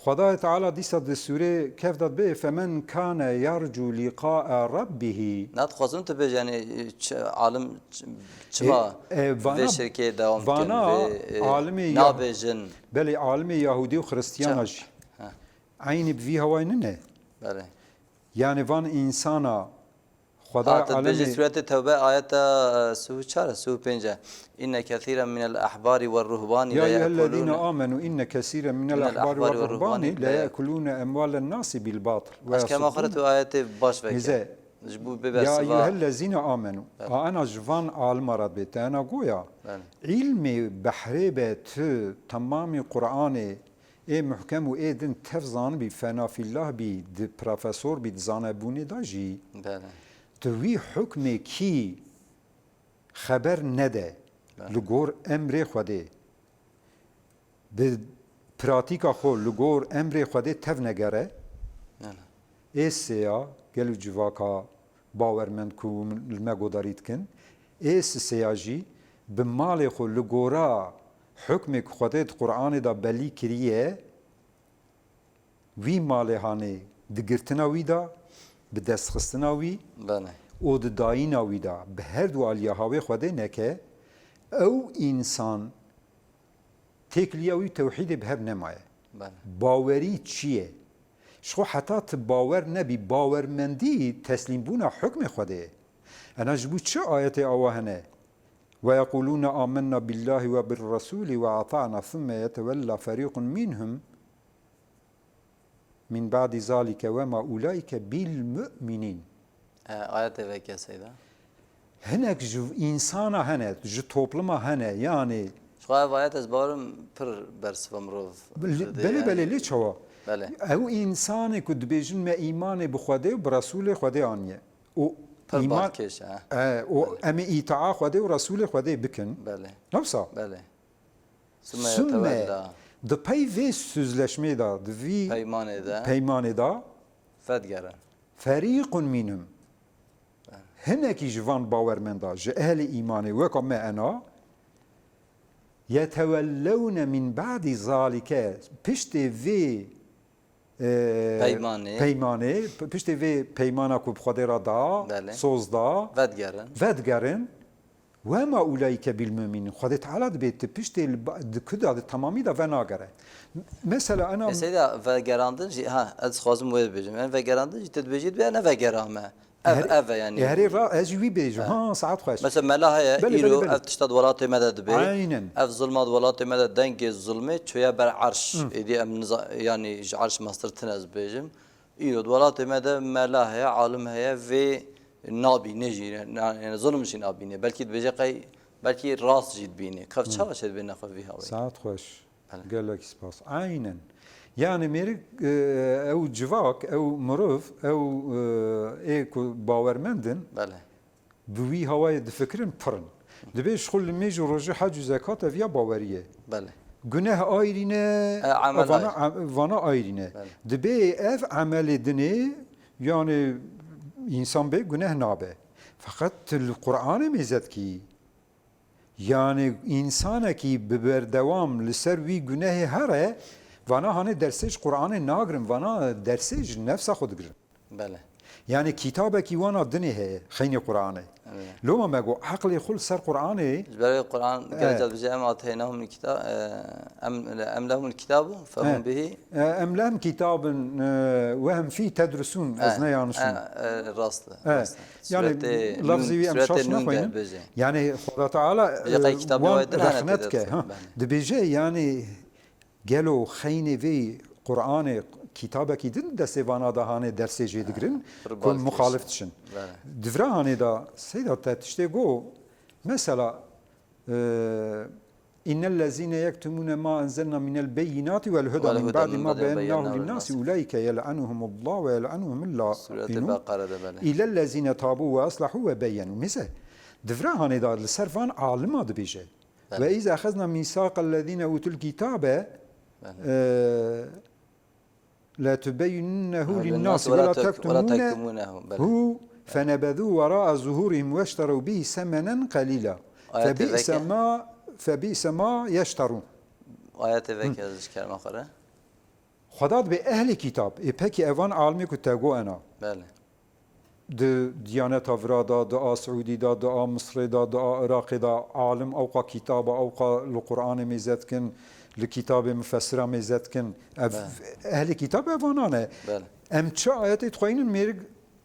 Xwedayê Teala dîsa di sûrê Kehf de dibê, "Femen kane yercu lîqae rabbihî." Na dixwazim tu bêjî, yanî, ç-, alim ç-, çima E, e, vana, vê şirkê dewam dikin, vana vê, e, alimê Yah-, nabêjin. Belê, alimê Yahûdî û Xiristiyana Ça-, jî. He. Eynî bi vî hawayê nine. Belê. Yanî van însana Xwedayê Ha, tu dibêjî alemê Sûretê Tewbe ayeta, e, sî û çar, sî û pênc e. "Inne kethîren minel ahbari ve ruhbani Ya le eyyühellezîne yekulûne amenu inne kesîren minel minel ahbari ve ahbari ve ruhbani ruhbani le le yekulûne emvalen nasi bil batil ve Eşkema xwe re yasuddûne." tu ayetê baş veke. Nîze. Ji bo bibe Ya siva. eyyühellezîne amenu. Evet. A ena ji van alima re dibê, te ena goya. Evet. Îlmê behrê be tu temamî Qur'anê ê muhkem û ê din tev zanibî, fena fillah bî, di profesor bî, di zanebûnê de jî, Belê. tu wî hukmê kî xeber nede Belê. li gor emrê Xwedê, bi pratîka xwe li gor emrê Xwedê tev negere, Belê. ê sêya gelo civaka bawermend ku li me godarî dikin, ê sisêya jî bi malê xwe li gora hukmê ku Xwedê di Qur'anê de belî kiriye, wî malê hanê di girtina wî de, bi destxistina wî Belê. û di dayîna wî de, bi her du aliya hawê Xwedê neke, ew însan têkiliya wî tewhîdê bi hev nemaye. Belê. Bawerî çi ye? Ji xwe heta tu bawer nebî, bawermendî teslîmbûna hukmê Xwedê ye. Ena ji bo çi ayetê awa hene? "Ve yekulûne amenna billâhi ve bir resûlî ve ata'na thumme yetewella ferîqun minhum min ba'di zalike ve ma ulaike bil mu'minîn." E, ayetê veke Seyda. Hinek ji însana hene, ji topluma hene, yanî Ji xwe ev ayet ez bawerim pir bersiva mirov Belê, dide, belê, yanî belê, lê çawa? Belê. Ew însanê ku dibêjin me îmanê bi Xwedê û bi Resûlê Xwedê aniye. Û Pir îman, balkêş e. e, û Belê. em ê îtaa Xwedê û Resûlê Xwedê bikin. Belê. Ne wisa? Belê. Summe Summe yetewella. Di pey vê sözleşmê de, di vî Peymanê de. peymanê de Fedgerin. Ferîqun mînhum. Hinekî ji van bawermenda, ji ehlê îmanê weka me ena, yetewellewne min ba'dî zalike, piştê vê, e, Peymanê. peymanê, p-, piştê vê peymana ku bi Xwedê re da, Belê. soz da, Vedigerin. vedigerin, "Ve ma ulaike bil mu'minin." Xwedê Teala dibê tu piştê li ba-, di ku de, di temamî de venagere. Mesela ena Ê Seyda, vegerandin jî, ha, ez dixwazim wê bibêjim. Em vegerandin jî, tu dibêjî, dibê ne vegera me. Ev, Her-, ev e, yanî. e, herê ra, ez jî wî bêjim. Ha. Ha, saet xweş. Mesela mela heye, Belê, îro belê, belê. ev tişta di welatê me de dibê. Aynen. Ev zulma di welatê me de dengê zulmê çûye ber erş. Hı. Êdî em niza-, yanî ji erş mestir tune ez dibêjim. Îro di welatê me de mela heye, alim heye, vê nabîne jî, na-, yani zulm jî nabîne. Belkî dibêje qey, belkî rast jî dibîne. Kev Hı. çawa çêdibê nexwe vî hawê? Saet xweş. Belê. Gelek spas. Aynen. Yani mêrik, e, ew civak, ew mirov, ew, e, ê ku bawermend in, Belê. bi wî hawayê difikirin, pir in. Dibê ji xwe li mêj û rojê, hec û zekat ev ya bawerî ye. Belê. Guneh ayrî ne, E, emel vana, ayrî. em-, vana ayrî ne. Belê. Dibê ev emelê dinê, yani însan bê guneh nabe. Feqet tu li Qur'anê mêze dikî. Yani însanekî bi berdewam li ser wî gunehê here, vana hanê dersê ji Qur'anê nagirin, vana dersê ji nefsa xwe digirin. Belê. Yani kitabekî wana dinê heye, xeynê Qur'anê. Evet. Loma me got, eqlê xwe li ser Qur'anê. Ji ber wê Qur'an Evet. gelek dibêje, "Em ateynahum kitab, e, em, em lehumul kitabu fehum Evet. bihi." E, "Em lehum kitabun, e, ve hum fî tedrusun." Ez Evet. ne yanlış E, e, rast e, Evet. rast e. Yani Sûretê lafzî Nûn, wî em Sûretê şaş Nûn de nexwînin. bêje. Yani Xweda Teala, Bêje qey e, kitabê wan wê din hene rexnet tê de dike. Ha. Belê. Dibêje yani gelo xeynê vê Qur'anê Kitabekî din destê vana de hanê dersê jê digirin, ku muxalif diçin. Belê. Di vira hanê de Seyda te tiştê go, mesela, e, "Innellezîne yektumûne ma enzelna minel beyinati vel huda min ba'di ma beyennahu linnasi ulaike yel'anuhumullah ve yel'anuhumul la'inun. Sûretê Beqere de, belê. İllellezîne tabu ve aslahu ve beyyenu." Mesela, di vira hanê de li ser van alima dibêje. Belê. "Ve iz exezna mîsaqellezîne utul kitabe", belê, e, "Letubeyyinunnehu linnasi ve la tektumûnehu fenebedû wera'a zuhurihim veşterew bihi semenen qelîla. Febî'se ma, febî'se ma yeşterûn." Ayetê veke ji kerema xwe re. Xweda dibê ehlê kitab, ê pekî evan alimê ku te go ena. Belê. Di Diyaneta vira de, di a Siûdî de, di a Misrê de, di a Iraqê de alim ewqa kitaba, ewqa li Qur'anê mêze dikin, li kitabê mufessira mêze dikin. Ev ehlê kitab ev vana ne. Belê. Em çi ayetê dixweynin mêrik,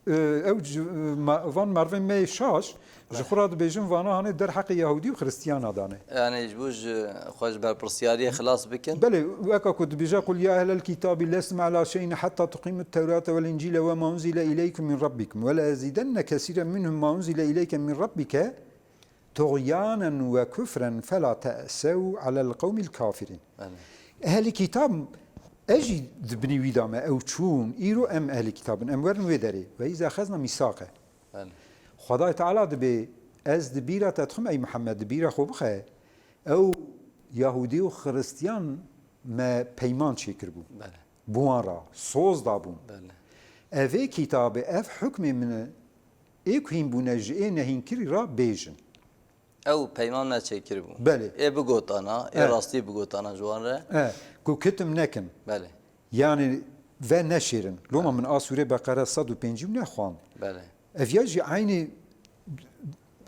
e, ew ci-, ma-, van mervên me yê şaş, ji xwe re dibêjin vana hanê derheqê Yahûdî û Xiristiyana dane. Yani ji bo ji xwe ji berpirsiyariyê xilas bikin. Belê, weka ku dibêje, "Qul ya ehlel kitabî lestum ala şeyin hetta tuqîmut tewrate vel încîle ve ma unzile ileykum min rabbikum ve le ezîdenne kesîren minhum ma unzile ileyke min rabbike tuğyanen ve kufren fela te'sew alel qewmil kafirîn." Belê. Ehlî kitab, ez jî di binî wî de me, ew çûn, îro em ehlî kitab in, em werin wê derê. Ve îza xezna mîsaqe. Belê. Xwedayê Teala dibê, ez di bîra te dixim, ey Mihemed, di bîra xwe bixe, ew Yahûdî û Xiristiyan me peyman çêkiribû. Belê. Bi wan re soz dabûn. Belê. Evê kitabê, ev hukmê min e, ê ku hîn bûne ji ê nehînkirî re bêjin. Ew peyman me çêkiribû. Belê. Ê bigotana, ê rastî bigotana ji wan re. E, ku kitim nekin. Belê. Yani ve neşêrin. Loma min a sûrê Beqere sed û pêncî û neh xwand. Belê. Ev ya jî eynî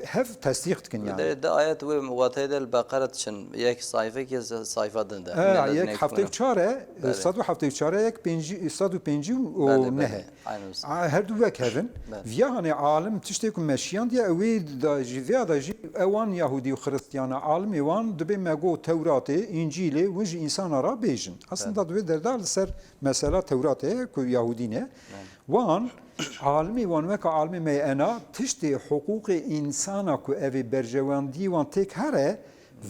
hev tesdîq dikin yani. Di, di ayet wê wateyê de li Beqere diçin, yek sayfekê se-, sayfa din de. E, yek heftê û çar e, sed û heftê û çar e, yek pêncî, sed û pêncî û neh e. Belê, belê. Aynen wisa. A, her du wek hevin. Belê. Viya hanê alim tiştê ku me şiyandiye, ew ê da jî, viya da jî ewan Yahûdî û Xiristiyana alimê wan dibê me got Tewratê, Încîlê, win ji însana re bêjin. Aslında di wê derda li ser mesela Tewratê ku Yahûdî ne, wan, alimê wan weka alimê me ena tiştê hiqûqê însana ku ev ê berjewendiyê wan têk here,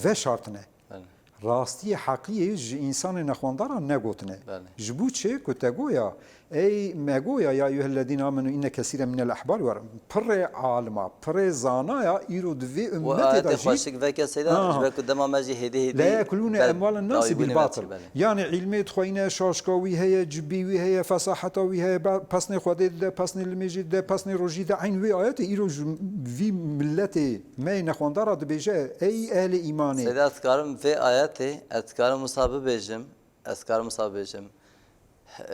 veşartine. Belê. Rastiyê heqiyê ji însanê nexwendara negotine. Belê. Ji bo çi ku te goya, ey me goya, "Ya eyyuhellezîne amenu inne kesîren minel ehbari war." Pirê alima, pirê zanaya îro di vê ummetê de jî. Xweşik veke seyda, ji ber ku dema me jî hêdî hêdî. "La yekulûne emwalen nasi bil batil." Belê. Yani îlmê dixweyne, şaşka wî heye, cibî wî heye, fesaheta wî heye, ba-, pesnê Xwedê dide, pesnê limêjê dide, pesnê rojî de eyn wê ayetê îro ji vî milletê me yê nexwendara dibêje, ey ehlê îmanê. Seyda, ez dikarim vê ayetê, ez dikarim wisa bibêjim, ez dikarim wisa bibêjim,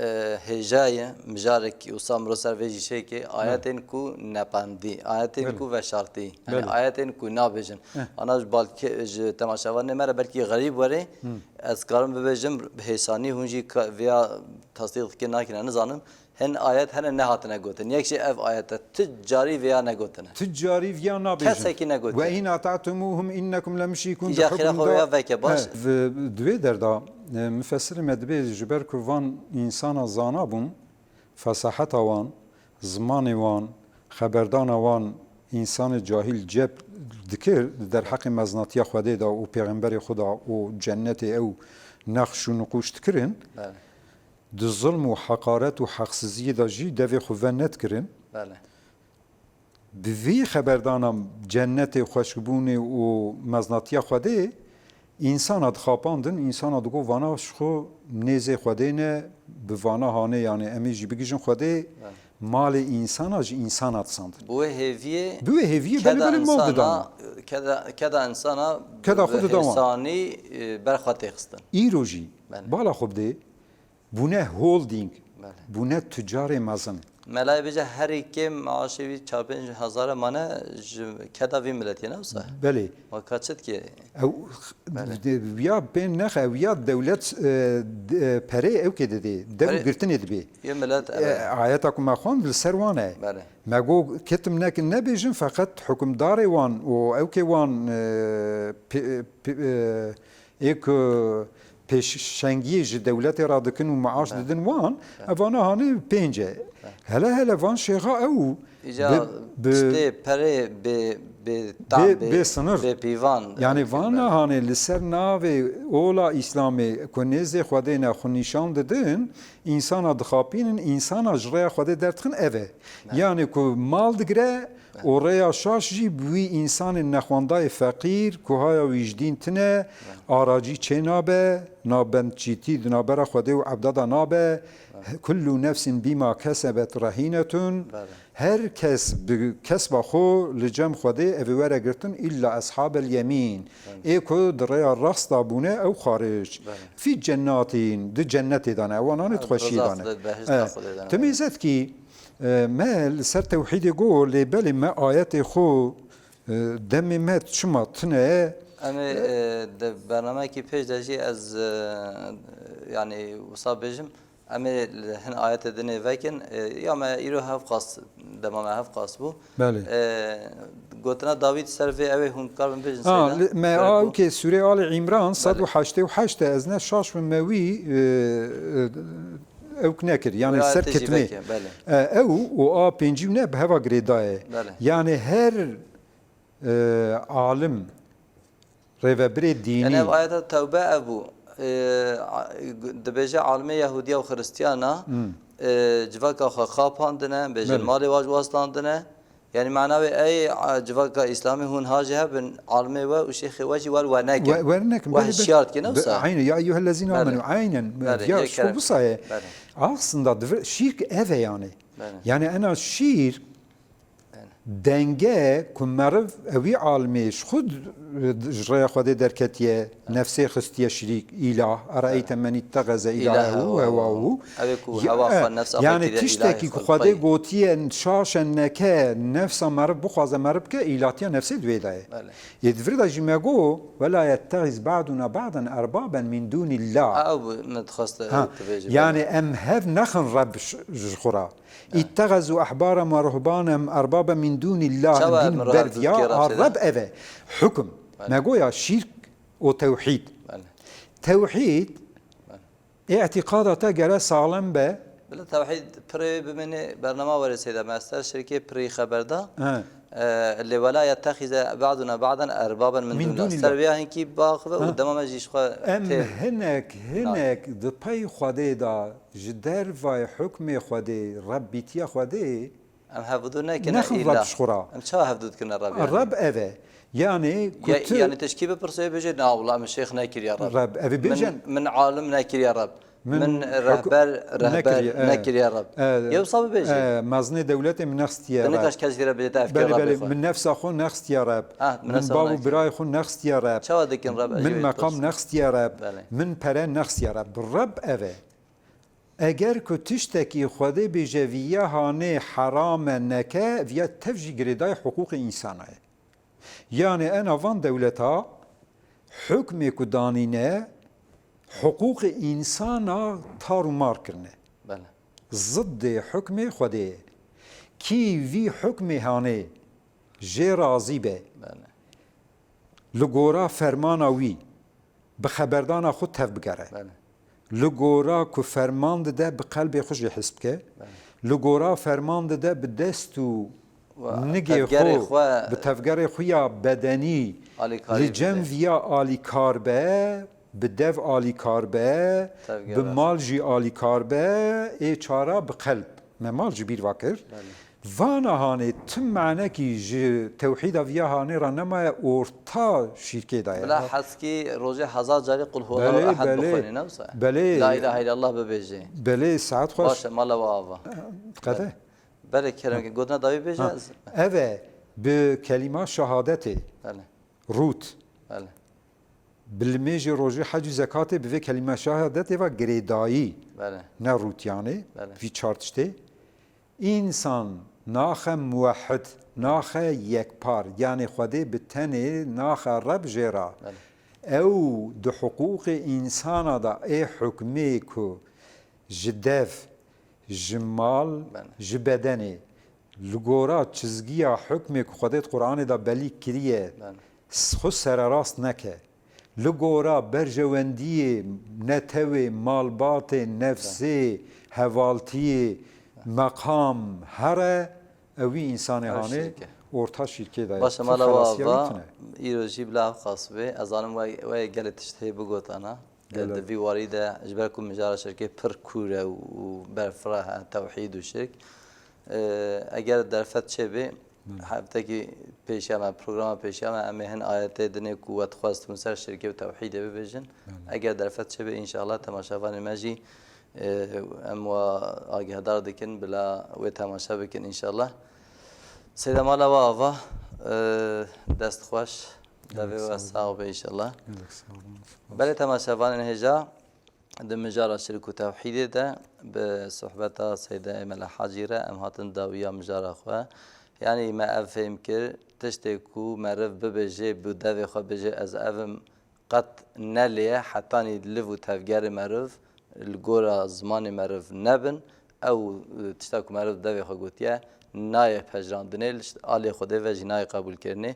e, hêja ye, mijarek wisa miro ser vê jî çêke, ayetên ku nepandî, ayetên ku veşartî, yani ayetên ku nabêjin. Ana ji balkê, ji temaşevanê me re belkî xerîb were, ez dikarim bibêjim, hêsanî hûn jî ka-, vêya tasdîq dikin, nakine, nizanim. Hin ayet hene nehatine gotin. Yek jî ev ayet e. Tu carî vêya negotine. Tu carî vêya nabêjin. Kesekî negotiye. "Ve in ata'tumuhum innekum le muşrikun." Îca xêra xwe vêya veke baş. He, di wê derda, e, mufessirê me dibê ji ber ku van însana zana bûn, fesaheta wan, zimanê wan, xeberdana wan însanê cahîl cep dikir, di derheqê meznatiya Xwedê de û pêxemberê xwe de û cennetê ew nexş û niqûş dikirin. Belê. Di zilm û heqaret û heqsiziyê de jî devê xwe venedikirin. Belê. Bi vî xeberdana cennetê, xweşkbûnê û meznatiya Xwedê, însana dixapandin, însana digot, "Vana ji xwe nêzê Xwedê ne, bi vana hanê, yani em ê jî bigihîjin Xwedê." Belê. Malê însana ji însana disandin. Bi wê hêviyê, bi wê hêviyê keda belê belê mal însana, didan. Keda, keda însana keda xwe didan wan. Hêsanî, e, ber xwe têxistin. Îro jî, belê, bala xwe bidê, bûne holdîng, belê, bûne tucarê mezin. Melayê bêje herî kêm maaşê wî çar pênc hezar e mane ji keda vî miletî ne wisa? Belê. Weka çi dikê? Ew, belê, de-, ya pê nexe, ew ya dewlet, e, de-, e, perê ew kê didê, dev û girtinê dibê. Yê milet, e, evet, ayeta ku me xwend li ser wan e. Belê. Me got, ketim nekin nebêjin, feqet hukimdarê wan û ew kê wan, e, pe-, pe-, e, ê ku pêşengiyê ji dewletê re dikin û maaş didin wan, evana hanê pênc e. Hele hele van şêxa ew Îca bi, bi, tiştê perê bê, bê tam, bê, bê, bê sınır. Bê pîvan. Yani vana hanê li ser navê ola Îslamê ku nêzê Xwedê ne xwe nîşan didin, însana dixapînin, însana ji rêya Xwedê derdixin ev e. Yani ku mal digire û rêya şaş jî bi wî însanên nexwendayê feqîr, ku haya wî ji dîn tine, aracî çê nabe, nabendçîtî di navbera Xwedê û ebda de nabe. Kullu nefsin bîma kesebet rehînetun. Belê. Her kes bi kesba xwe li cem Xwedê ev ê were girtin, îlla eshabel yemîn. Belê. Ê ku di rêya rast de bûne, ew xaric. Belê. Fî cennatîn, di cennetê de ne, ewan anî Ha, di xweşiyê reza de ne. Xwedê, di behişta Eh, Xwedê de ne. Timî zetkî, eh, me li ser tewhîdê got, lê belê me ayetê xwe, eh, demê me çima tune ye? Em ê, eh, di bernameyekî pêş de jî ez, eh, yanî wisa bêjim, em ê li hin ayetê dinê vekin, e, ya me îro hevqas, dema me hevqas bû. Belê. E, gotina Dawîd ser vê ew ê hûn kar bin bêjin Ha, seyda. Li-, me Belê, a ku- wkê Sûrê Ali Îmran Belê. sed û heştê û heşt e, ez ne şaş bim me wî, e, e, ewk nekir. Yani Wê ser ayetê jî kitmê. Veke, belê. E, ew û a pêncî û ne bi heva girêdaye. Belê. Yani her, e, alim, rêvebirê dînî. Yani ev ayeta tewbe ev bû. E, a-, dibêje alimê Yahûdiya û Xiristiyana, Hmm. e, civaka xwe xapandine, bêjin Belê. malê wa ji wastandine. Yani mana wê ey, a, civaka Îslamê hûn ha jî hebin, alimê we û şêxê we jî wer we nekin. We-, wer nekin. We Belê, belê. hişyar dikin, Be-, wisa? Aynen. Ya eyyuhellezîne Belê. amenu, aynen. Belê, Ya yek şu kere. wisa ye. Belê. Aslında divir-, şîrk ev e yani. Belê. Yani ena şîrk Belê. denge ku meriv ewî alimê ji xwe d-, ji rêya Xwedê derketiye, nefsê xistiye şirîk, îlah, Belê. ereyte men îttegaze Îlahe îlahehu hewahu. hewahu. Ew ê ku Ya, hewa xwe, e, nefsa xwe yani kiriye tiştekî îlahê ku xwe, Xwedê pey. gotiye, şaşe neke, nefsa meriv bixwaze meriv bike, îlatiya nefsê di wê de ye. Belê. Yê di vir de jî me got, "Ve la yettexiz ba'duna ba'dan erbaben min dûnillah." Ha, ew bû, min dixwest Ha, tu bêjî, yani belê. em hev nexin Reb ji, ji xwe re. İttehazu ahbarahum ve ruhbanahum erbaben min dunillah. Çawa em em dîn ruh berdiya, dikir a Reb seyda? Reb ev e. Hukm. Belê. Me goya şîrk û tewhîd. Belê. Tewhîd, Belê. îtîqada te gere saxlem be. Bila tewhîd pirê bimîne bernama were seyda. Me ser şirkê pirî xeber da. He. E, lê wela yettexize ba'duna ba'dan erbaben min Min dunillah. dunillah. Ser vêya hinkî baxve Ha. û dema me jî ji xwe Em tê. hinek, Na. hinek di pey Xwedê de Ji dervayê hukmê Xwedê, Rebbîtiya Xwedê, Em hevdu nekine nexin îla. Reb ji xwe re. Em çawa hevdu dikine Reb yani? Reb ev e. Yani, ku Ya, tu yani te ji kî bipirse, bêje, "Na, wela min şêx nekiriye Reb." Reb, ev ê Min, bêjin. min alim nekiriye Reb. Min Min huk-, rehber, rehber nekiriye, e, nekiriye Reb. e, Yê wisa bibêje. e, mezinê dewletê min nexstiye Reb. Te nikaş kes vî re bêje, te ev kir Belê, Rebê belê, xwe. min nefsa xwe nexstiye Reb. Ha, min Min nefsa bav û nexstiye. birayê xwe nexstiye Reb. Çawa dikin Reb, ez Min jî wê meqam dixwazim. nexstiye Reb. Belê. Min pere nexstiye Reb. Reb ev e. Eger ku tiştekî Xwedê bêje viya hanê heram e neke, viya tev jî girêdayî hiqûqê însana ye. Yanê ena van dewleta hukmê ku danîne, hiqûqê însana tar û mar kirine. Belê. Ziddê hukmê Xwedê ye. Kî vî hukmê hanê jê razî be. Belê. Li gora fermana wî, bi xeberdana xwe tev bigere. Belê. Li gora ku ferman dide, bi qelbê xwe jê his bike. Belê. Li gora ferman dide, bi dest û Wa nigê tevgerê xwe, xwe bi tevgerê xwe ya bedenî alîkarî li cem bide. viya alîkar be, bi dev alîkar be, Tevger bi be. mal jî alîkar be, ê çara bi qelb. Me mal ji bîr va kir. Belê. Vana hanê tim manekî ji tewhîda viya hanê re nemaye, orta şîrkê de ye. Bila heskî rojê hezar carî Qul huwallahu Belê, ehad belê. bixwînî, ne wisa? Belê. La ilahe illallah bibêjî. Belê, saet xweş. Baş e, mala we ava. Qede. Belê, kerem, gotina dawî bêje Ha. ez. Ev e, bi kelîma şehadetê. Belê. Rût. Belê. Bi limêjê rojê hec û zekatê bi vê kelîma şehadetê ve girêdayî. Belê. Ne rût yanê. Belê. Vî çar tiştê. Însan naxe muwehhid, naxe yekpar, yanê Xwedê bi tenê naxe Reb jê re. Belê. Ew di hiqûqê însana de ê hukmê ku ji dev, ji mal, Belê. ji bedenê, li gora çizgiya hukmê ku Xwedê di Qur'anê de belî kiriye, Belê. s-, xwe sererast neke. Li gora berjewendiyê netewê, malbatê, nefsê, hevaltiyê, meqam here, ew wî însanê Her hanê şirke. Orta şirkê de ye. Baş e, Tu mala we xelasiya wî ava, tune. Îro jî bila ev qas bê. Ez zanim we, we gelê tişt hê bigotana. Gelek. Di vî warî de, ji ber ku mijara şirkê pir kûr e û berfireh e, tewhîd û şirk. E, eger derfet çêbê, Belê. Heftekî pêşiya me, programa pêşiya me, em ê hin ayetê dinê ku we dixwest hûn ser şirkê û tewhîdê bibêjin. Belê. Eger derfet çêbê, înşallah temaşevanê me jî, e, em we agehdar dikin, bila wê temaşe bikin înşallah. Seyda mala we ava, e, dest xweş, devê Gelek we sağ ol. Sax be înşallah. Gelek sağ olun. Belê temaşevanên hêja, Di mijara şirk û tewhîdê de bi sohbeta Seydayê Mela Hacî re em hatin dawiya mijara xwe. Yanî me ev fêm kir, tiştê ku meriv bibêje, bi devê xwe bêje, ez ev im, qet ne lê ye, hetanî liv û tevgerê meriv li gora zimanê meriv nebin, ew, e, tişta ku meriv devê xwe gotiye, nayê pejirandinê, li alê Xwedê ve jî nayê qebûlkirinê.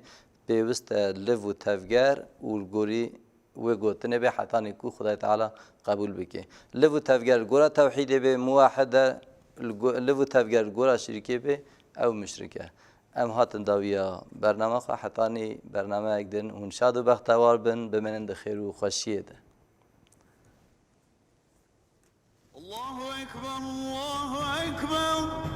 Pêwist e liv û tevger û li gorî wê gotinê bê hetanî ku Xwedayê Teala qebûl bike. Liv û tevger li gora tewhîdê bê, muwahid e, li go-, liv û tevger li gora şirîkê bê, ew muşrik e. Em hatin dawiya bername xwe, hetanî bernameyek din hûn şad û bextewar bin, bimînin di xêr û xweşiyê de. Allahu Ekber, Allahu Ekber.